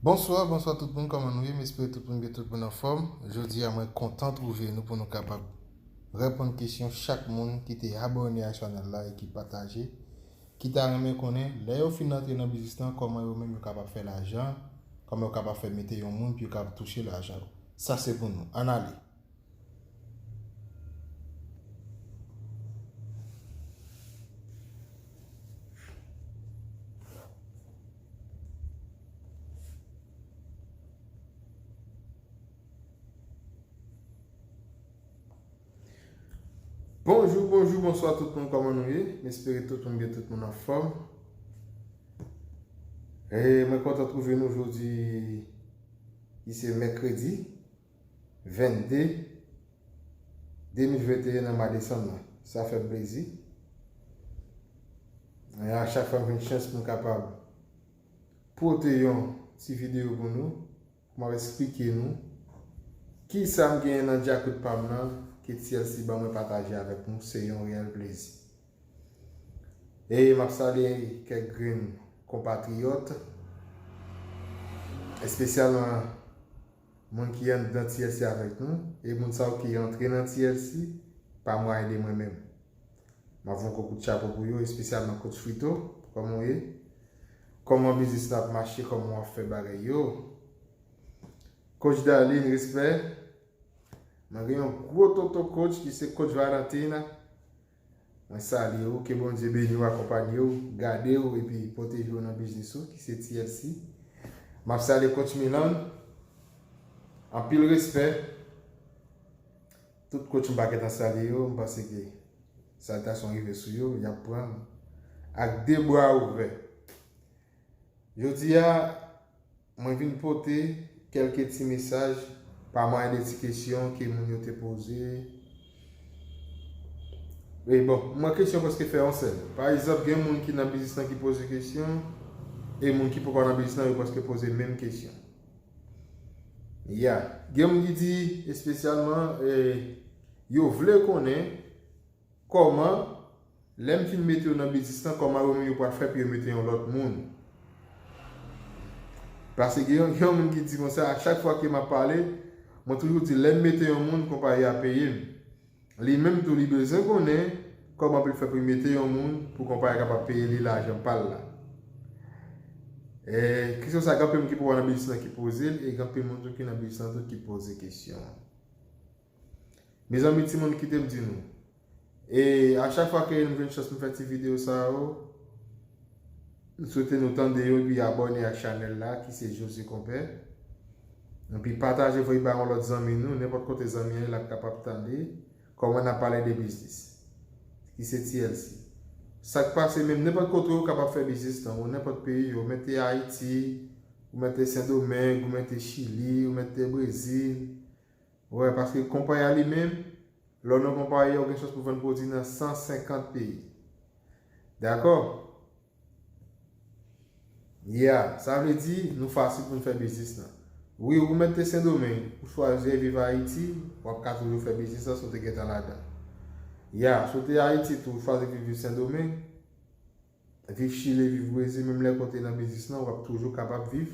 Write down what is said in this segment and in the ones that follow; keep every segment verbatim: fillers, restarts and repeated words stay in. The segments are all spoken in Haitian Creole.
Bonswa, bonswa tout moun, kòman nou ye? M espere tout moun byen, tout moun anfòm. Jodi a, mwen kontan twouve nou pou nou kapab reponn kesyon chak moun ki te abòne a chanèl la e ki pataje, ki ta renmen konnen, lè yo fin antre nan biznis lan, kòman yo menm yo kapab fè lajan, kòman yo kapab fè mete yon moun pou yo kapab touche lajan yo. Sa se pou nou. Ann ale. Bonjou, bonjou, bonswa tout moun, kòman nou ye? M espere tout moun byen, tout moun anfòm. E mwen kontan twouve nou jodi ki se mèkredi vennde de mil venteyen nan mwa desanm nan. Sa fè m plezi. E a chak fwa m jwenn chans pou m kapab pote yon ti videyo pou nou, pou m ap eksplike nou kisa m genyen nan djakout pa m nan ke T L C ban mwen pataje avèk nou, se yon reyèl plezi. E m ap salye kèk grenn konpatriyòt, espesyalman moun ki anndan T L C avèk nou, e moun sa yo ki rantre nan T L C pa mwayen de mwen menm. M ap voye yon kout chapo pou yo, espesyalman Coach Frito, kòman w ye? Kòman biznis la ap mache, kòman w ap fè bagay yo? Coach Darline, respè. Mwen gen yon gwo tonton coach ki se Coach Valentina. Mwen salye w, ke Bondye beni w, akonpanye w, gade w epi pwoteje w nan biznis ou ki se T L C. M ap salye Coach Milan. Anpil respè. Tout coach m pa gentan salye yo, m panse ke saltasyon rive sou yo, y ap pran l ak de bra ouvè. Jodi a, mwen vin pote kèlke ti mesaj pa mwayen de ti kesyon ke moun yo te poze. E bon, mwen kesyon prèske fè yon sèl. Pa egzanp, gen moun ki nan biznis lan ki poze kesyon, e moun ki poko nan biznis lan, yo prèske poze menm kesyon. Ya, gen moun ki di espesyalman, eh, yo vle konnen kòman, lè m fin mete yo nan biznis lan, kòman yo menm yo pral fè pou yo mete yon lòt moun. Paske gen yon, gen yon moun ki di konsa, a chak fwa ke m ap pale, mwen toujou di, lè m mete yon moun, konpayi a peye m. Li menm tou, li bezwen konnen kòman pou l fè pou l mete yon moun pou konpayi a kapab peye li lajan pa l la. E, kesyon sa, gen anpil moun ki poko nan biznis lan ki poze l, e gen anpil moun tou ki nan biznis lan tou ki poze kesyon an. Mezanmi, timoun, kite m di nou. E a chak fwa ke nou jwenn chans nou fè ti videyo sa yo, m swete nou tande yo epi abòne ak chanèl la, ki se José Compère. Epi pataje, voye ba yon lòt zanmi nou, nenpòt kote zanmi an ye, l ap kapab tande kòman n ap pale de biznis. Ki se T L C. Sa k pase menm, nenpòt kote ou kapab fè biznis lan, ou nenpòt peyi, ou mete Ayiti, ou mete Sendomeng, ou mete Chili, ou mete Brezil, Wè, paske konpayi a li menm, lè w nan konpayi a, ou gen chans pou vann pwodui nan san senkant peyi. Dakò? Ya, sa vle di, nou fasil pou n fè biznis lan. Wi, ou mèt te Sendomeng, ou chwazi viv Ayiti, w ap ka toujou fè biznis lan si w te gentan ladan. Ya, si w te Ayiti tou, ou chwazi viv Sendomeng, viv Chili, viv Brezil, menm lè kote nan biznis lan, w ap toujou kapab viv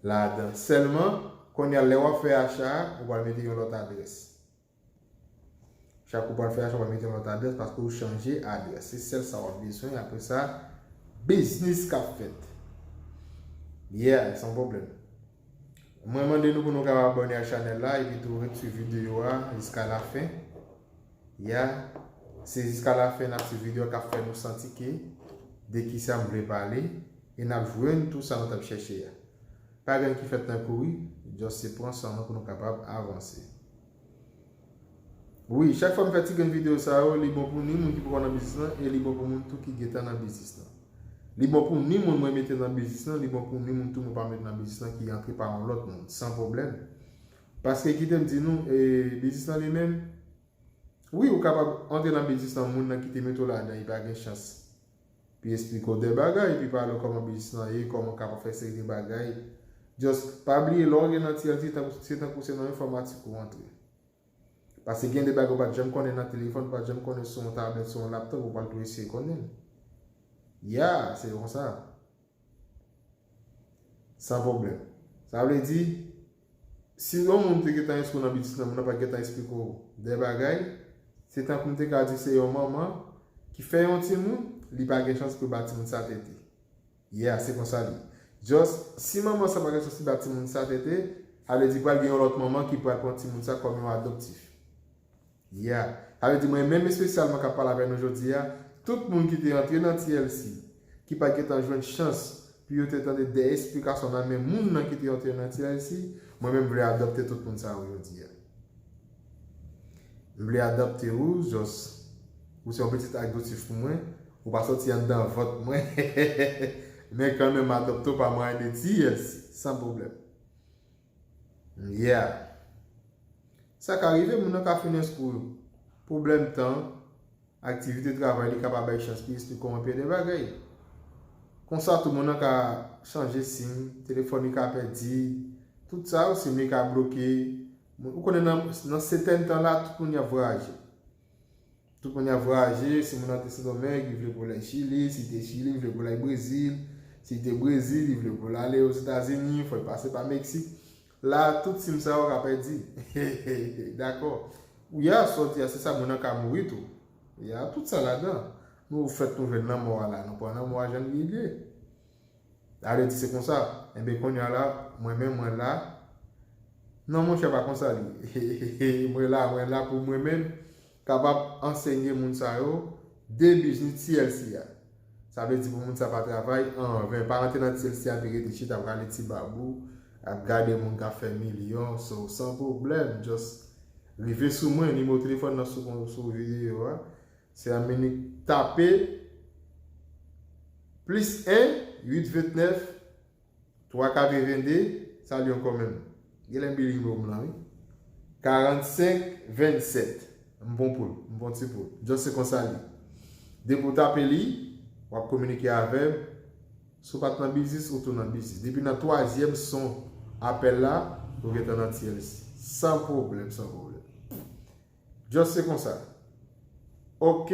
ladan. Sèlman, kounye a, lè w ap fè acha a, ou pral mete yon lòt adrès. Chak ou pral fè acha, ou pral mete yon lòt adrès paske ou chanje adrès. Se sèl sa w ap bezwen. Apre sa, biznis k ap fèt. Yeah, san pwoblèm. Mwen mande nou pou nou kapab abòne ak chanèl la epi tou ret swiv videyo a jiska lafen. Ya, se jiska lafen n ap swiv videyo a k ap fè nou santi ke de kisa m vle pale e n ap jwenn tou sa nou t ap chèche a. Pa gen ki fèt nan kouri, just se pran san nou pou nou kapab avanse. Wi, chak fwa m fè ti grenn videyo sa yo, li bon pou ni moun ki poko nan biznis lan e li bon pou moun tou ki gentan nan biznis lan. Li bon pou ni moun mwen mete nan biznis lan, li bon pou ni moun tou mwen pa mete nan biznis lan ki antre pa yon lòt moun, san pwoblèm. Paske kite m di nou, e, biznis lan li menm, wi, ou kapab antre nan biznis lan, moun nan ki te mete w ladan, li pa gen chans pou l esplike w de bagay, epi pale w kòman biznis lan ye, kòman w kapab fè seri de bagay. Just pa bliye, lè w gen nan T L C, tankou, se tankou se nan enfòmatik ou antre. Paske gen de bagay ou pa t janm konnen nan telefòn, ou pa t janm konnen sou yon tablèt, sou yon laptòp, ou pral tou eseye konnen l. Ya, se konsa. San pwoblèm. Sa vle di, si yon moun te gentan enskri w nan biznis lan, moun nan pa t gentan eksplike w de bagay, se tankou m te ka di se yon manman ki fè yon timoun, li pa gen chans pou ba timoun sa tete. Yeah, se konsa li. Just, si manman sa pa gen chans li ba timoun sa tete, sa vle di pral gen yon lòt manman ki pral pran timoun sa kòm yon adoptif. Yeah. Sa vle di mwen menm espesyalman k ap pale avè nou jodi a, tout moun ki te antre nan T L C, ki pa t gentan jwenn chans pou yo te tande de esplikasyon nan men moun nan ki te antre nan T L C, mwen menm vle adopte tout moun sa yo jodi a. M vle adopte ou, just, ou se yon pitit adoptif pou mwen, ou pa sòti anndan vant mwen, men kanmenm adopte w pa mwayen de T L C, san pwoblèm. Yeah. Sa ka rive, moun nan ka fin enskri w. Pwoblèm tan, aktivite travay li ka pa bay chans pou eksplike w anpil de bagay. Konsa tou, moun nan ka chanje sim, telefòn li ka pèdi, tout sa yo, sim li ka bloke. Moun, ou konnen nan, nan sètèn tan la, tout moun y ap vwayaje. Tout moun y ap vwayaje, si moun nan te Sendomeng, li vle pou l al Chili, si te Chili, li vle pou l al Brezil, si te Brezil, li vle pou l ale Ozetazini, fò l pase pa Meksik. La, tout sim sa yo ka pèdi. Dakò. Ou ya, sòti a, se sa, moun nan ka mouri tou. Ya, tout sa ladan. Nou fèt nou jwenn lanmò a la, nou pran lanmò a jan li ye. Sa vle di se konsa. Enben, kounye a la, mwen menm, mwen la. Non, monchè, pa konsa li ye. Mwen la, mwen la pou mwen menm, kapab ansenye moun sa yo de biznis T L C a. Sa vle di pou moun sa pa travay anven. Pa rantre nan T L C a, pi rete chita, ap rale ti bab ou, ap gade moun k ap fè milyon, so, san pwoblèm, just rive sou mwen, nimewo telefòn nan sou, sou videyo a. Se an menik tape plis en uit vennèf twa katrevenn de, sa li ankò menm. Genlè m bliye nimewo m lan, wi. Karannsenk vennsèt. M bon poul, m bon ti poul. Just se konsa li. Depi w tape li, w ap kominike avè m. Si w pa t nan biznis, ou tou nan biznis. Depi nan twazyèm son apèl la, ou gentan nan T L C. San pwoblèm, san pwoblèm. Just se konsa. Ok.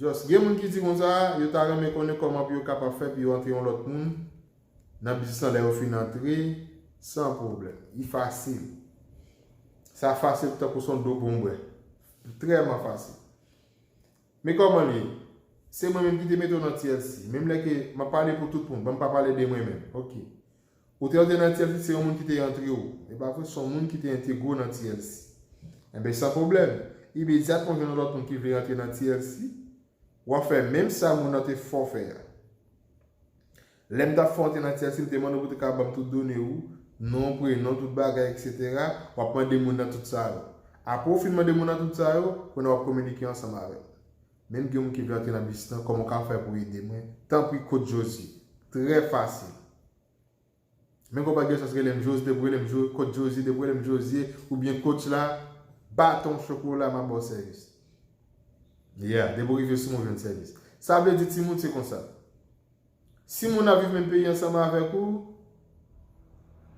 Just gen moun ki di konsa, yo ta renmen konnen kòman pou yo kapab fè pou yo antre yon lòt moun nan biznis lan lè yo fin antre, san pwoblèm. Li fasil. Sa fasil tankou se yon dlo pou m bwè. Trèman fasil. Men kòman li ye? Se mwen menm ki te mete w nan T L C. Menm lè ke m ap pale pou tout moun, ban m pa pale de mwen menm. Ok. Ou te antre nan T L C, se yon moun ki te antre w. E pa vre, se yon moun ki te entegre w nan T L C. Enben, san pwoblèm. Imedyatman, w jwenn yon lòt moun ki vle rantre nan T L C, w ap fè menm sa moun nan te fè w fè a. Lè m t ap fè w antre nan T L C, m te mande w pou te ka ban m tout done ou, non, prenon, tout bagay, etsetera. W ap mande moun nan tout sa yo. Apre w fin mande moun nan tout sa yo, kounye a w ap kominike ansanm avè m. Menm gen moun ki vle antre nan biznis lan, kòman w ka fè pou ede mwen? Tanpri, kot Josie. Trè fasil. Men kòman gen chans rele m Josie, depi w rele m Jo-, kot Josie, depi w rele m Josie, oubyen coach la, baton chokola, m ap ba w sèvis. Yeah, depi w rive sou mwen, w jwenn sèvis. Sa vle di, timoun, se konsa. Si moun ap viv menm peyi ansanm avèk ou,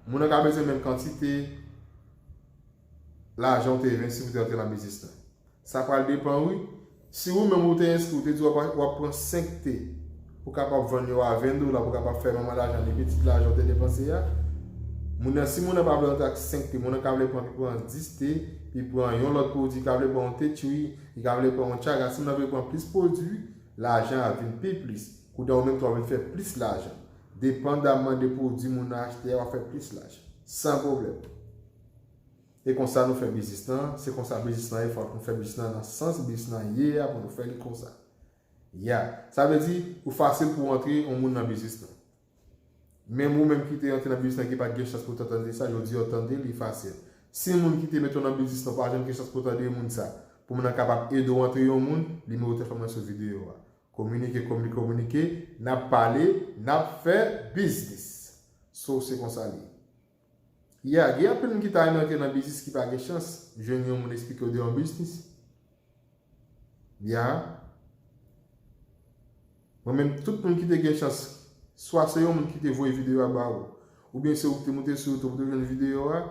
moun nan ka bezwen menm kantite lajan w te envesti pou te antre nan biznis lan. Sa pral depann, wi. Si ou menm ou te enskri, ou te di w ap, w ap pran senk te pou kapab vann yo a ven dola, pou kapab fè manman lajan li pitit lajan w te depanse a, moun nan, si moun nan pa vle antre ak senk te, moun nan ka vle pran, pi pran dis te, pi pran yon lòt pwodui, ka vle pran yon te chri, li ka vle pran yon chaga, si moun nan vle pran plis pwodui, lajan ap vin pi plis. Kounye a ou menm tou w ap vin fè plis lajan. Depandamman de pwodui moun nan achte a, w ap fè plis lajan. San pwoblèm. E konsa nou fè biznis lan, se konsa biznis lan ye, fòk nou fè biznis lan nan sans biznis lan ye a pou nou fè li konsa. Ya, sa vle di, ou fasil pou w antre yon moun nan biznis lan. Menm ou menm ki te antre nan biznis lan ki pa t gen chans pou w t tande sa, jodi a w tande li fasil. Si moun ki te mete w nan biznis lan pa janm gen chans pou w tande moun sa, pou moun nan kapab ede w antre yon moun, nimewo telefòn mwen sou videyo a. Kominike, kominike, kominike, n ap pale, n ap fè biznis. So, se konsa li ye. Ya, gen anpil moun ki ta renmen antre nan biznis ki pa gen chans jwenn yon moun eksplike yo de yon biznis. Ya. Mwen menm, tout moun ki te gen chans, swa se yon moun ki te voye videyo a ba ou, oubyen se ou ki te moute sou YouTube pou te jwenn videyo a,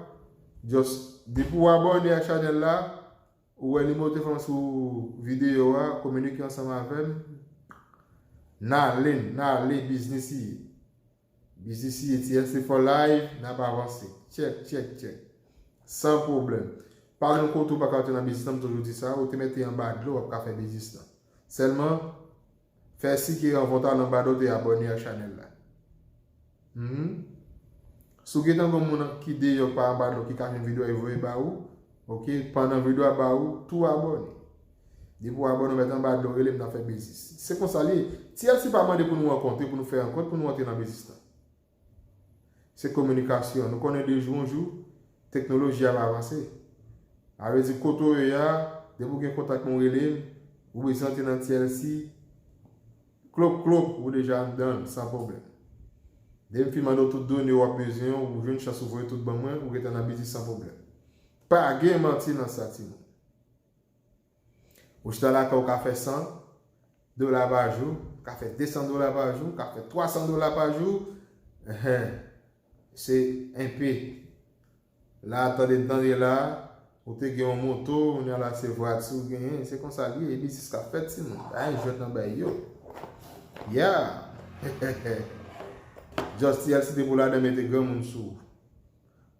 just, depi w abòne a chanèl la, ou wè nimewo telefòn sou videyo a, kominike ansanm avè m. N ale, n ale, biznis li ye. B C C A T S T for life, n ap avanse. Tchèk, tchèk, tchèk. San pwoblèm. Pa gen kote ou pa ka antre nan biznis lan, m toujou di sa, ou te mete anba dlo, w ap ka fè biznis lan. Sèlman, fè si ke anvan w t al anba dlo, w te abòne ak chanèl la. Mhm. Si w gentan gon moun ki deyò k pa anba dlo ki ka jwenn videyo a, e voye ba ou, oke, pandan videyo a ba ou, tou abòne. Depi w abòne, w mèt anba dlo, rele m, n ap fè biznis. Se konsa l ye. T L C pa mande pou nou rankontre, pou nou fè rankont, pou nou antre nan biznis lan. Se kominikasyon. Nou konnen de jou an jou, teknoloji ap avanse. Sa vle di kote w ye a, depi w gen kontak mwen, w rele m, ou bezwen antre nan T L C, klop, klop, ou deja anndan l, san pwoblèm. Depi m fin mande w tout done w ap bezwen, ou jwenn chans ou voye tout ban mwen, ou gentan nan biznis san pwoblèm. Pa gen manti nan sa, timoun. Ou chita lakay ou ka fè san dola pa jou, ou ka fè de san dola pa jou, ou ka fè twa san dola pa jou. Enhen. Se enpe. La, tande, tande la, ou te gen yon moto, kounye a la se vwati ou genyen, se konsa l ye, e biznis k ap fèt, timoun. Pa gen jwèt nan bay yo. Yeah! Just T L C te pou ladan mete granmoun sou ou.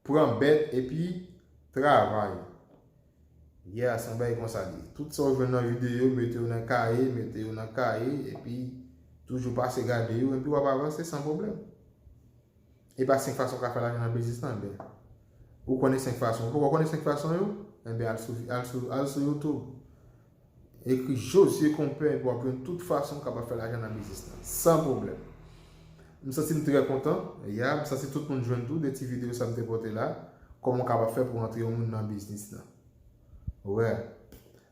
Pran bèt epi travay. Yeah, se yon bagay konsa li ye. Tout sa w jwenn nan videyo, mete yo nan kaye, mete yo nan kaye, epi toujou pase gade yo, epi w ap avanse san pwoblèm. E pa senk fason w ka fè lajan nan biznis lan, enben. Ou konnen senk fason. Ou poko konnen senk fason yo? Enben, al sou, al sou, al sou YouTube. Ekri Josué Compère pou w ap jwenn tout fason w kapab fè lajan nan biznis lan, san pwoblèm. M santi m trè kontan. Ya, m santi tout moun jwenn tou de ti videyo sa m te pote la. Kòman w kapab fè pou antre yon moun nan biznis lan. Wè.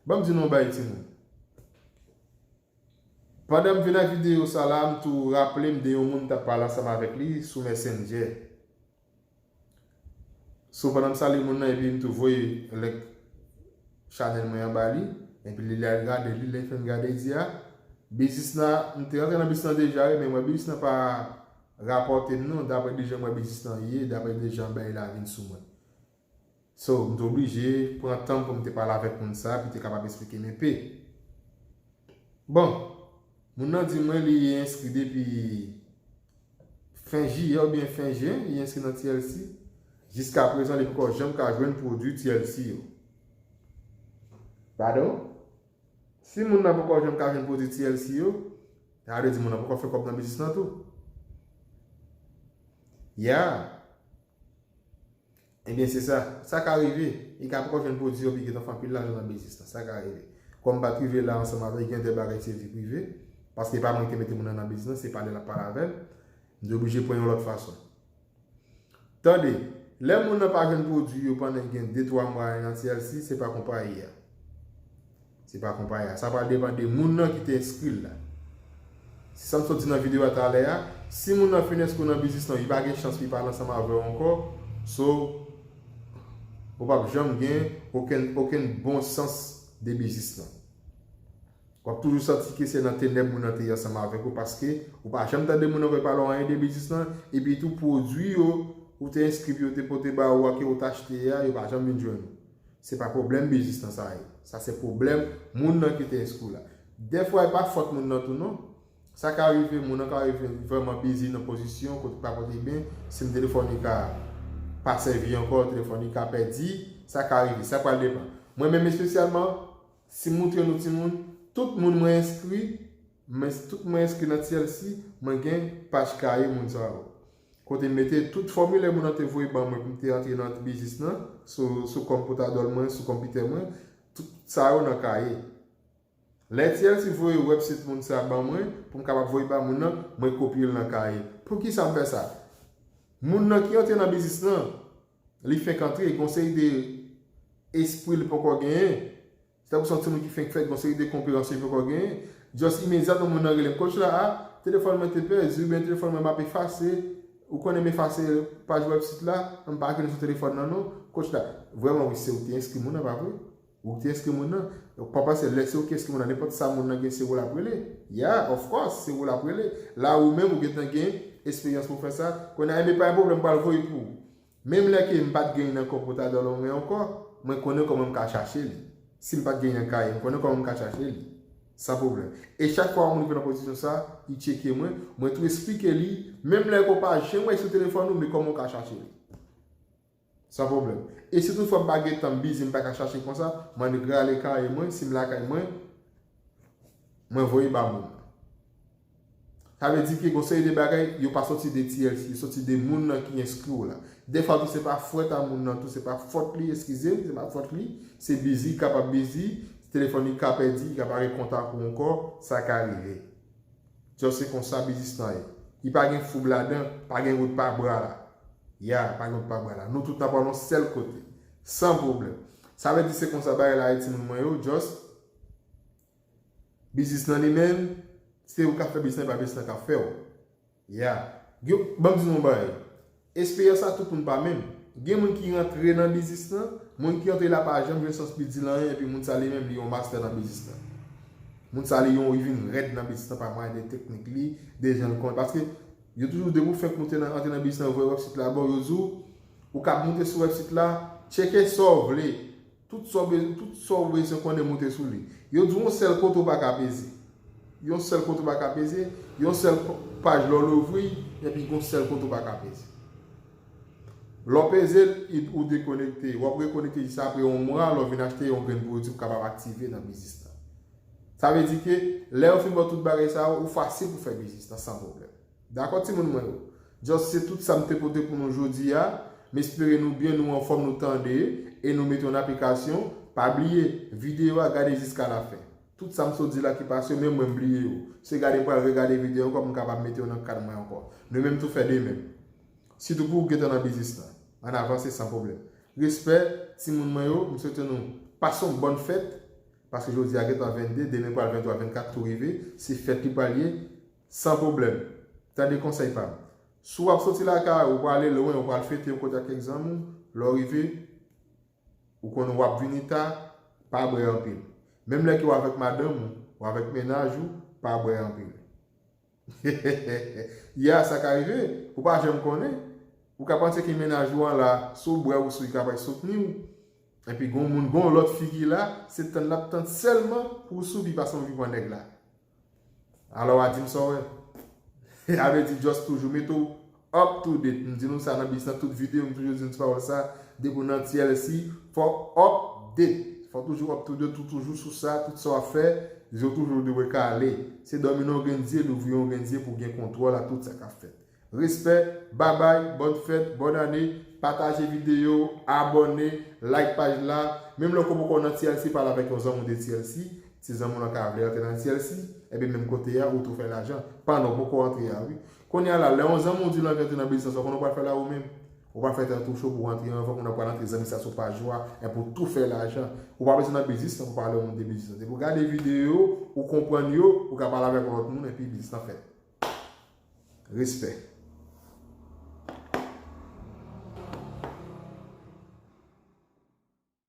Ban m di nou yon bagay, timoun. Pandan m vin ak videyo sa la, m tou raple m de yon moun m t ap pale ansanm avèk li sou Messenger. So, pandan m salye moun nan, epi m tou voye link chanèl mwen an ba li, epi li, li al gade, li, lè l fin gade, li di, a, biznis la, m te rantre nan biznis lan deja, wi, men mwen, biznis lan pa rapòte m non, daprè de jan mwen biznis lan ye, daprè de jan bagay la vin sou mwen. So, m te oblije pran tan m pou m te pale avèk moun sa, pou l te kapab esplike m enpe. Bon, moun nan di mwen li enskri depi fen jiyè oubyen fen jen, li enskri nan T L C. Jiskaprezan, li poko janm ka jwenn pwodui T L C yo. Padon? Si moun nan poko janm ka jwenn pwodui T L C yo, sa vle di moun nan poko fè kòb nan biznis lan tou. Ya. Ebyen, se sa. Sa ka rive. Li ka poko jwenn pwodui yo, epi gentan fè anpil lajan nan biznis lan. Sa ka rive. Kòm m pa t rive la ansanm avè l, gen de bagay se vi prive. Paske e pa mwen ki te mete moun nan nan biznis lan, se pale l ap pale avè l. M te oblije pran yon lòt fason. Tande, lè moun nan pa jwenn pwodui yo pandan gen de twa mwa nan T L C, se pa konpayi a. Se pa konpayi a. Sa pral depann de moun nan ki te enskri l la. Se sa m sot di nan videyo a talè a. Si moun nan fin enskri w nan biznis lan, li pa gen chans pou li pale ansanm avè w ankò. So, ou p ap janm gen okenn, okenn bon sans de biznis lan. W ap toujou santi ke se nan tenèb moun nan te ye ansanm avèk ou, paske ou pa janm tande moun nan voye pale w anyen de biznis lan, epi tou pwodui yo ou te enskri pou yo te pote ba ou a, ke ou t achte a, yo pa janm vin jwenn ou. Se pa pwoblèm biznis lan sa ye. Sa se pwoblèm moun nan ki te enskri w la. Dèfwa, e pa fòt moun nan tou non. Sa ka rive, moun nan ka rive vrèman bizi nan pozisyon kote pa pote byen, si m telefòn li ka pa sèvi ankò, telefòn li ka pèdi, sa ka rive, sa pral depann. Mwen menm espesyalman, si m moutre nou timoun, tout moun mwen enskri, men tout mwen enskri nan T L C, mwen gen paj kaye moun sa yo. Kote m mete tout fòmilè moun nan te voye ban mwen pou m te antre nan biznis lan, sou, sou kòm Potadòl mwen, sou konpitè mwen, tout sa yo nan kaye. Lè T L C voye website moun sa ban mwen, pou m kapab voye ba moun nan, mwen kopye l nan kaye. Poukisa m fè sa? Moun nan ki antre nan biznis lan, li fenk antre, gon seri de espri li poko genyen. Se tankou se yon timoun ki fenk fèt, gon seri de konpreyansyon li poko genyen. Just imedyatman moun nan rele m, coach la, a, telefòn mwen te pèdi, oubyen telefòn mwen m ap efase, ou konnen m efase paj website la, m pa jwenn sou telefòn nan non, coach la. Vrèman wi, se ou ki te enskri moun nan, pa vre? Ou ki te enskri moun nan. Donk, pa panse lè se ou ki enskri moun nan, nenpòt sa moun nan gen, se ou l ap rele. Yeah, of course, se ou l ap rele. La ou menm, ou gentan gen esperyans pou fè sa. Kounye a, enben pa gen pwoblèm, m pral voye pou ou. Menm lè ke m pa t gen nan kò Potadòl mwen ankò, mwen konnen kòman m ka chache li. Si m pa t gen nan kaye, m konnen kòman m ka chache li. San pwoblèm. E chak fwa yon moun rive nan pozisyon sa, li tcheke mwen, mwen tou esplike li, menm lè ke w pa janm wè sou telefòn ou, men kòman w ka chache li. San pwoblèm. E si toutfwa m pa gen tan, m bizi, m pa ka chache konsa, m annik rale kay mwen, si m lakay mwen, mwen voye ba moun nan. Sa vle di ke gon seri de bagay, yo pa soti de T L C, yo soti de moun nan ki enskri w la. Dèfwa tou se pa fòt a moun nan tou, se pa fòt li, eskize m, se pa fòt li, se bizi, li kapab bizi, telefòn li ka pèdi, li ka pa gen kontak ou ankò, sa ka rive. Just se konsa biznis lan ye. Li pa gen foub ladan, pa gen wout pa bra la. Ya, pa gen wout pa bra la. Nou tout n ap al yon sèl kote. San pwoblèm. Sa vle di se konsa bagay la ye timoun mwen yo, just biznis lan li menm, se ou k ap fè biznis lan, e pa biznis lan k ap fè w. Ya. Yo, ban m di nou yon bagay. Esperyans sa tout moun pa menm. Gen moun ki rantre nan biznis lan, moun ki rantre la pa janm jwenn sans pou di l anyen, epi moun sa li menm li yon mastè nan biznis lan. Moun sa li yon, li vin rèd nan biznis lan pa mwayen de teknik li, de jan l konn. Paske yo toujou depi w fenk moute nan, antre nan biznis lan, yo voye website la ba w, yo di w, ou kab moute sou website la, tcheke sa w vle. Tout sa w be-, tout sa w bezwen konnen moute sou li. Yo di w yon sèl kote w pa ka peze. Yon sèl kote w pa ka peze, yon sèl p-, paj lè w louvri, epi gon sèl kote w pa ka peze. Lè w peze l, ou dekonekte. W ap rekonekte jis apre yon mwa, lè w vin achte yon grenn pwodui pou w kapab aktive nan biznis lan. Sa vle di ke lè yo fin ba w tout bagay sa yo, ou fasil pou fè biznis lan san pwoblèm. Dakò, timoun mwen yo? Just se tout sa m te pote pou nou jodi a. M espere nou byen, nou anfòm, nou tande, e nou mete yo an aplikasyon. Pa bliye, videyo a gade jiska lafen. Tout sa m sot di la ki pase yo, menm mwen m bliye yo. Se gade m pral regade videyo ankò pou m kapab mete yo nan kad mwen ankò. Nou menm tou fè de menm. Sitou pou ou gentan nan biznis lan. Ann avanse san pwoblèm. Respè, timoun mwen yo, m swete nou pase yon bòn fèt, paske jodi a gentan vennde, demen pral venntwa, vennkat tou rive, se fèt li pral ye, san pwoblèm. Tande konsèy pa m. Si w ap soti lakay ou, ou prale lwen, ou pral fete yon kote ak kèk zanmi w, lè w rive, ou konnen w ap vini ta, pa bwè anpil. Menm lè ke w avèk madanm ou, ou avèk mennaj ou, pa bwè anpil. Ya, sa ka rive, ou pa janm konnen. Ou ka panse ke mennaj ou an la, si w bwè ou sou, li ka pral soutni w. Epi gon moun, gon lòt figi la, se tann l ap tann sèlman pou w sou, pi pase anvi pran nèg la. Alò, w a di m sa w wè. A vle di, just toujou mete w up to date. M di nou sa nan biznis lan, tout videyo, m toujou di nou ti pawòl sa, depi w nan T L C, fò w update. Fò w toujou up to date, ou toujou sou sa, tout sa w ap fè, zye w toujou dwe kale. Se dòmi nan yon grenn zye, louvri yon grenn zye pou w gen kontwòl a tout sa k ap fèt. Respè, babay, bòn fèt, bòn ane, pataje videyo, abòne, like paj la. Menm lè w poko nan T L C, pale avèk yon zanmi w de T L C, si zanmi w lan ka vle antre nan T L C, epi menm kote a, ou tou fè lajan. Pandan w poko antre a, wi. Kounye a la, lè yon zanmi w di l anvi antre nan biznis lan, sa w konnen w pral fè la ou menm? Ou pral fè tèt ou cho pou w antre anvan moun nan pral antre zanmi sa sou paj ou a, epi w tou fè lajan. Ou pa bezwen nan biznis lan pou pale yon moun de biznis lan. Depi w gade videyo, ou konprann yo, ou ka pale avèk yon lòt moun, epi biznis lan fèt. Respè.